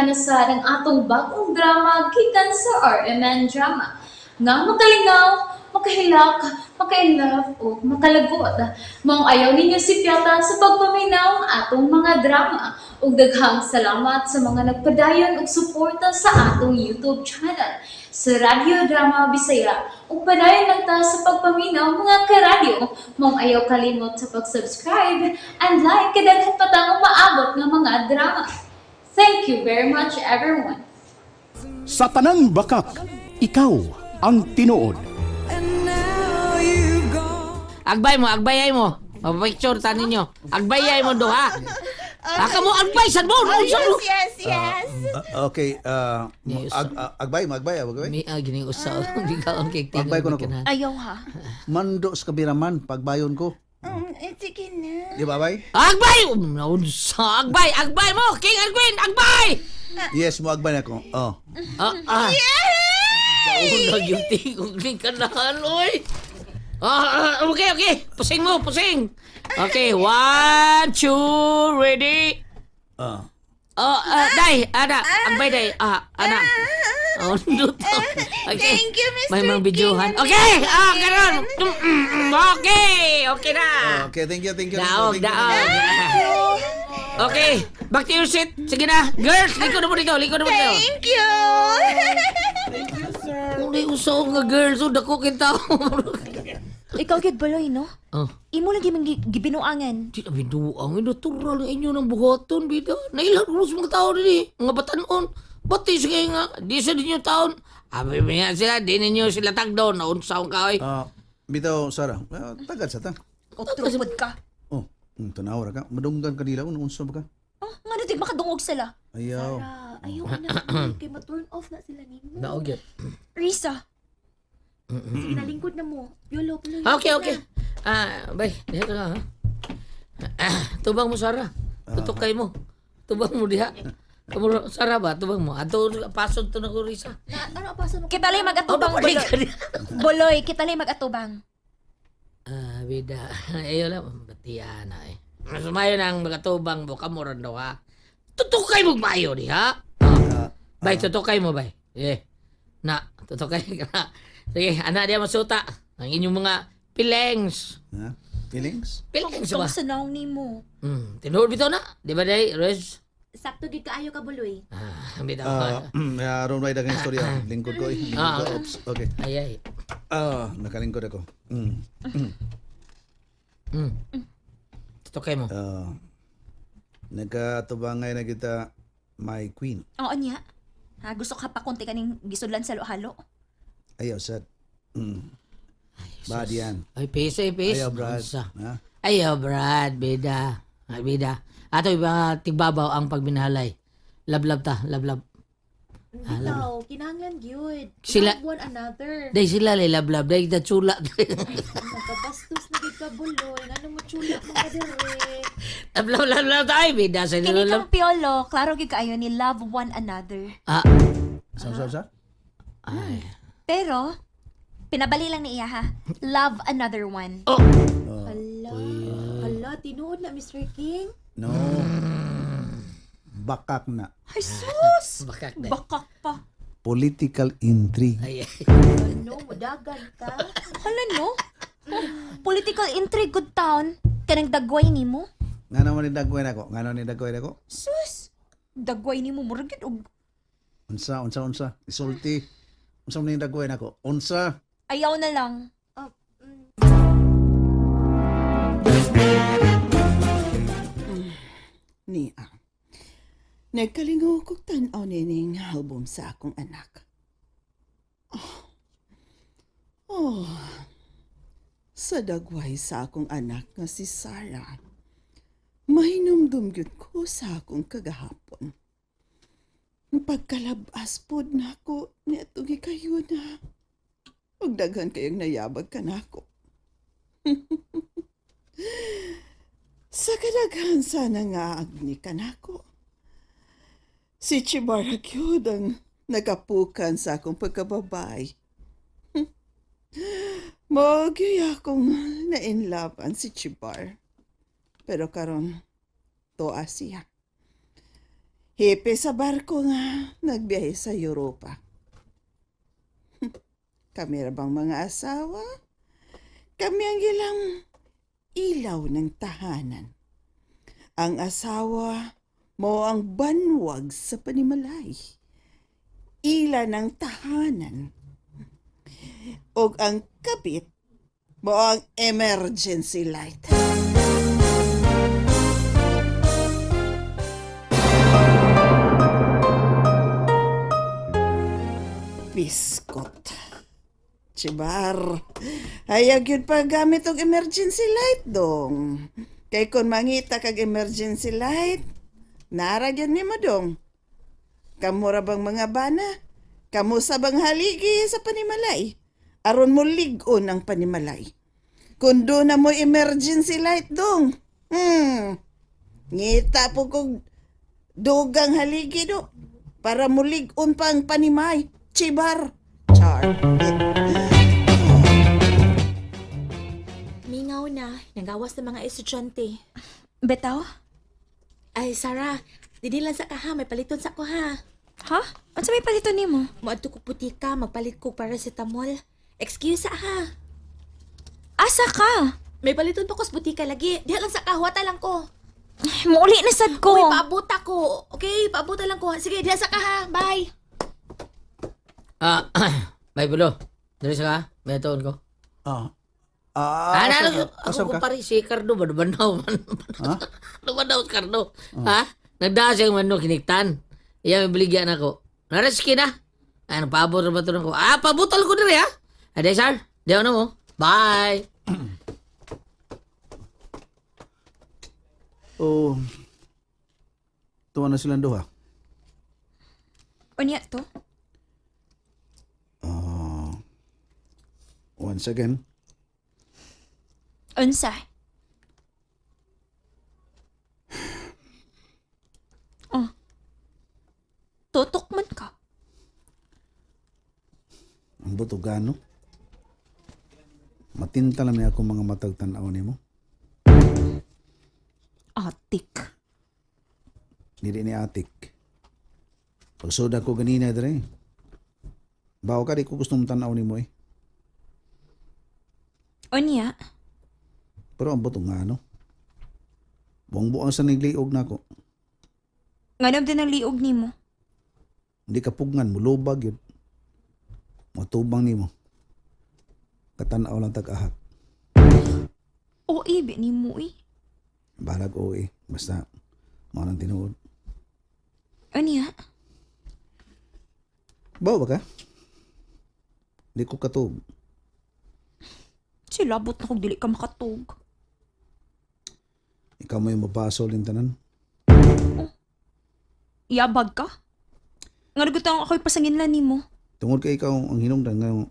na sa ang atong bagong drama gikan sa RMN Drama. Nga makalingaw, makahilak, maka-inlove o makalagot. Maong ayaw ninyo sipyata sa pagpaminaw ang atong mga drama. Ug daghang salamat sa mga nagpadayon og suporta sa atong YouTube channel sa Radyo Drama Bisaya. Ug padayon lang ta sa pagpaminaw, mga karadyo. Maong ayaw kalimot sa pag-subscribe and like kay daghan pa tang umaabot nga mga drama. Thank you very much, everyone. Sa tanang bakak, ikaw ang tinuod. Agbay mo, agbayay mo. Mapapicture ta ninyo. Agbayay mo duha. Aka mo agbay sad mo. Oh, Unsa mo? yes, yes, yes. Okay, Yes. agbay, magbay, agbay. Mi gini usa di ka on kay Agbay ko na ko. Ayaw ha. Mando sa kabiraman, pagbayon ko. Eh, sige na. Di ba, bay? Agbay! Unsa agbay, agbay mo, King and Queen, agbay! Yes, mo agbay na ko. Oh. Ah, ah. Una gyud tingog ni kanahan oy. Ah, ah, okay, okay. Pusing mo, pusing. Okay, one, two, ready. Ah. Oh, ah, day, ana, agbay day. Ah, ana. Oh, nuto. Okay. Thank you, Mr. May mga King videohan. and Okay, Mr. ah, ganun. Okay, okay na. Okay, thank you, thank you. Thank Daog, you, thank you. daog. Okay, back to your seat. Sige na. Girls, liko na mo dito, liko na mo dito. Thank you. Kung di usaw nga girls, oh, dako kita. Ikaw gyud, Baloy, no? Oh, Imo lagi man gibinuangan. di na binuang, natural ang inyo ng buhaton, bida. Nailan ko sa mga tao din mga batanon. Bati sige nga, di sa ninyo taon. Abi nga sila, di ninyo sila tagdo, naunsaw ka, oy. Ah, bitaw, Sarah. Tagad sa ta. Otrupod ka. Oh, tanaw ra ka. Madunggan ka nila unsa ba ka? Oh, ngano di makadungog sila? Ayaw. Sarah, ayaw na kay ma-turn off na sila nimo. Naog yun. Risa, Sige na, lingkod na mo. Yolo, pulo. Okay, okay. Ah, bay, diha ka nga, ha? Ah, tubang mo, Sarah. Tutukay mo. Tubang mo diha. Kamu, Sarah ba? Tubang mo. Ato, pasod to na ko, Risa. Na, ano paso mo? Kita lay Oh, mag-atubang, balik Baloy. ka diha. Boloy, kita lay mag-atubang. Ah, bida. Ayaw lang. Batian na eh. Mas mayo nang magatubang mo, kamuran daw ha. Tutukay mo mayo diha. Ah. Bay, tutukay mo, bay. Sige. Na, tutukay ka na. Sige, ana diya masuta. Ang inyong mga feelings. Ha? Feelings? Feelings ba? Tong sa naong nimo. Tinuod bitaw na. Di ba day, Rose? Sakto gid kaayo ka, Buloy. Ah, bitaw. Ah, aron may daghang istorya. Lingkod ko eh. Lingkod ko. Ah. Oops. Okay. Ay, ay. Ah, nakalingkod ako. Tutukay mo. Ah, nagkatubangay na kita, my queen. Oo niya. Ha, gusto ka pa konti kaning gisudlan sa halo. Ayaw, sad. Bad yan. Ay, peace, ay, peace. Ayaw, Brad. Unsa? Ha? Ayaw, Brad. Bida. Ay, bida. Ato, iba, tigbabaw ang pagbinahalay. Lablab ta, lablab. Bitaw, kinahanglan gyud. Sila- Love one another. Day sila, lay lablab. Day kita tsula. Nagkabastos na gid ka, Buloy. Ngano mo chula mga dire? Lablab, lablab tayo. Bida sa Kini lablab. kang Piolo, klaro gyud kaayo ni love one another. Ah, Sa, sa, sa? ay. Pero pinabali lang ni iya ha. Love another one. Oh! Hala. Hala, tinuod na, Mr. King. No. Bakak na. Ay sus! Bakak na. Bakak pa. Political intrigue. Ay, ay. Ano, mudagan ka. Hala no? Oh, political intrigue good town. Kanang dagway nimo. Nga naman ni dagway nako. Nga naman ni dagway nako. Sus! Dagway nimo murag gyud og Unsa, unsa, unsa. Isulti. Unsa man ni dagway nako. Unsa. ayaw na lang. Niya. Nagkalingaw kog tan-aw nining album sa akong anak. Oh. Oh. Sa dagway sa akong anak nga si Sarah. Mahinumdum gyud ko sa akong kagahapon. Pagkalabas pod nako niadtong kayo na. Ug daghan kayong nayabag kanako. Sa kadaghan sana nga agni kanako. Si Chibara gyud ang nagapukan sa akong pagkababay. Mao gyud akong na-inlaban si Chibar. Pero karon toa siya. Hepe sa barko nga nagbiyahe sa Europa. Kami ra bang mga asawa? Kami ang ilang ilaw ng tahanan. Ang asawa mo ang banwag sa panimalay. Ila ng tahanan. Og ang kapit mo ang emergency light. Biskot. Chibar. Hayag yun paggamit og emergency light dong. Kay kung mangita kag emergency light, nara gyud nimo dong. Kamura bang mga bana? Kamo sa bang haligi sa panimalay? Aron mo lig-on ang panimalay. Kung doon na mo emergency light dong. Ngita po kog dugang haligi do para mulig-on pa ang panimay. Chibar. Char. Mingaw na, nagawas ng mga estudyante. Betaw? Ay, Sarah, dili lang sa ka ha, may paliton sa ko ha. Ha? Unsa may palito nimo? Moadto ko putika, magpalit ko paracetamol. Excuse sa ha. Asa ka? May paliton pa ko sa butika lagi. Diha lang sa kahwata lang ko. Muuli na sad ko. Uy, paabuta ko. Okay, paabuta lang ko. Sige, diha sa ka ha. Bye. Ah, bay bulo. Dali sa ka, may tuon ko. Ah. Ah, Ah, na, asa ka? ako Asa ko ka? pare si Cardo ba banaw man. Ha? Banaw si Cardo. Ha? Nagdaa siya man no kiniktan. Iya may baligyan ako. Nareski na. Ano paabot ra ba to nako? Ah, pabutol ko diri ha. Ade sir, diyaw na mo. Bye. Oh. Tuwa na silang duha. Unya to? Ah. Once again, Unsa? Oh. Tutok man ka. ang butugano. Matinta lang niya akong mga matag tan-aw nimo. Atik. Dili ni atik. Pagsuda ko ganina dire. Bawo ka di ko gustong tan-aw nimo eh. Unya? Pero ang butong nga ano. Buang-buang sa nagliog nako. Nganom din ang liog nimo. Hindi ka pugnan, mulubag yun. Matubang nimo. Katanaw lang tag-ahak. O ibi nimo eh. Balag o eh. Basta, mao nang tinuod. Unya? Bawa ba ka? Hindi ko katug. Silabot na kog dili ka makatug. Ikaw mo yung mabasol yung tanan. Yabag ka? Nga gutang ako'y pasanginlan nimo. Tungod kay ikaw ang hinungdan ngayong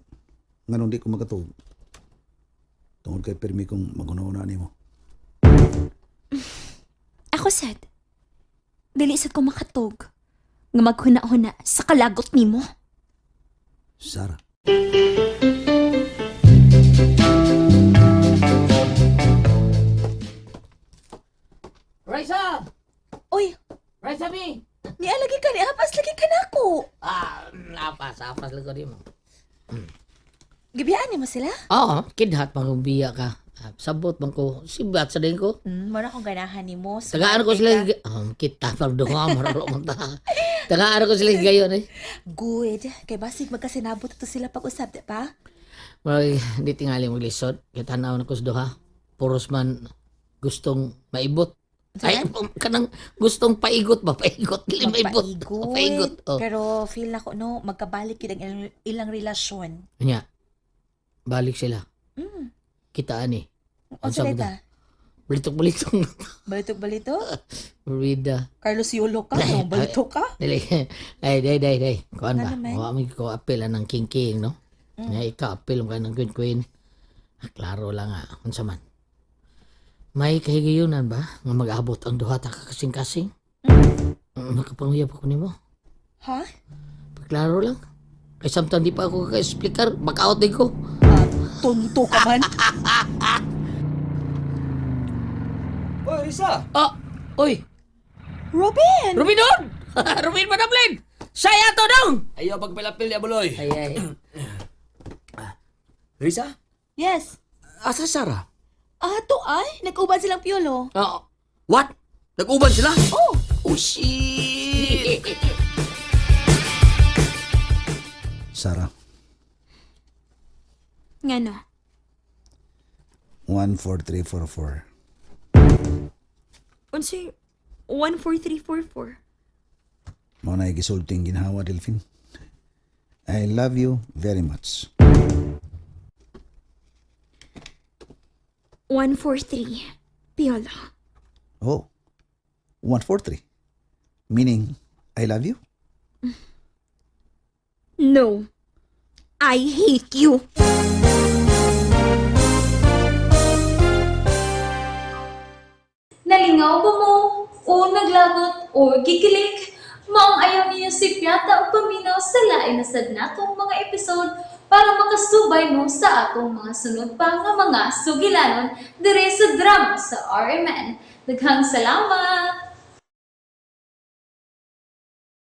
nganong di ko makatug. Tungod kay pirmi kong magunauna nimo. Ako sad. Dili sad ko makatug. Nga maghuna-huna sa kalagot nimo. Sara. Raisa! Uy, Raisa mi. nialagi ka ni Apas, lagi ka na ako. Ah, apas, apas lang ko di mo. Gibiyaan nimo sila? Oo, kidhat pang biya ka. Ah, sabot man ko, sibat sa din ko. Mura akong ganahan nimo. Tagaan ko sila, kita pag duha, mararo man ta. Tagaan ko sila gayon eh. Good. Kay basig magkasinabot to sila pag-usab, di ba? Murag, di tingali maglisod. Kaya tanaw na ko sa duha. Puros man gustong maibot. Ay, kanang gustong paigot ba? Paigot. Dili maibot. Magpaigot. Paigot. Oh. Pero feel na ko, no, magkabalik yun ang ilang relasyon. Nya, balik sila. Kitaan eh. O Ang sila sabi ta? Balitok-balitok. Balitok-balito? Rida. Carlos Yolo ka? No, balito ka? Dili. Ay, day, day, day. Kuan ba? Ano man? Wa mo ko apel ang king king, no? Nga ikaw apel mo ka ng queen queen. Ah, klaro lang ah. Unsa man? May kahigayunan ba nga mag-abot ang duha ta ka kasing-kasing? Makapanguyab ko nimo. Ha? Klaro lang. Kay samtang di pa ako ka-explicar, back out din ko. Ah, tonto ka man. Oy, Risa! Ah, oy, Robin! Ruminod! Ruben Padaplin! Saya to dong! Ayaw pagpilapil ya, buloy. Ay, ay. Risa? Yes. Asa Sarah? Ah, to ay. Nag-uban silang Piolo. Oo. What? Nag-uban sila? Oh! Oh, shit! Sarah, Ngano? 14344. Unsay 14344? Mao na gisulting ginhawa, Delphine. I love you very much. 143. Piolo. Oh, 143. Meaning, I love you? No. I hate you. Nalingaw ba mo? O naglagot o gikilig? Maong ayaw niyo si Piata o paminaw sa lain na sad natong mga episode para makasubay mo sa atong mga sunod pa nga mga sugilanon dire sa drama sa RMN. Daghang salamat!